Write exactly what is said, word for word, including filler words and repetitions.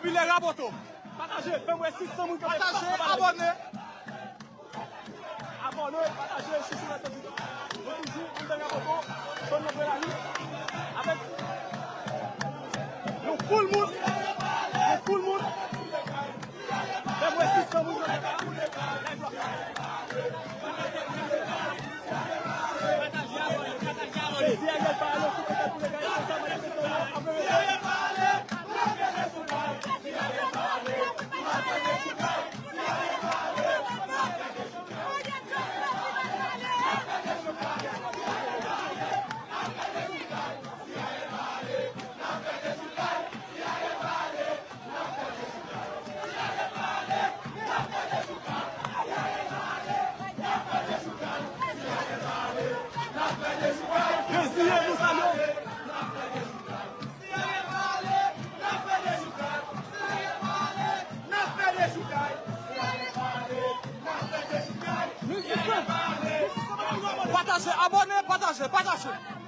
Popilè Raboto. Pataje, fè m wè sis san moun kanpe. Pataje, abòne. Abòne, pataje, chouchou Rèd Sandinò. Nou toujou anndan Raboto, zòn nan Prelari. Avèk yon foul moun, yon foul moun. Fè m wè sis san moun kanpe. Pataje, abòne, pataje, pataje.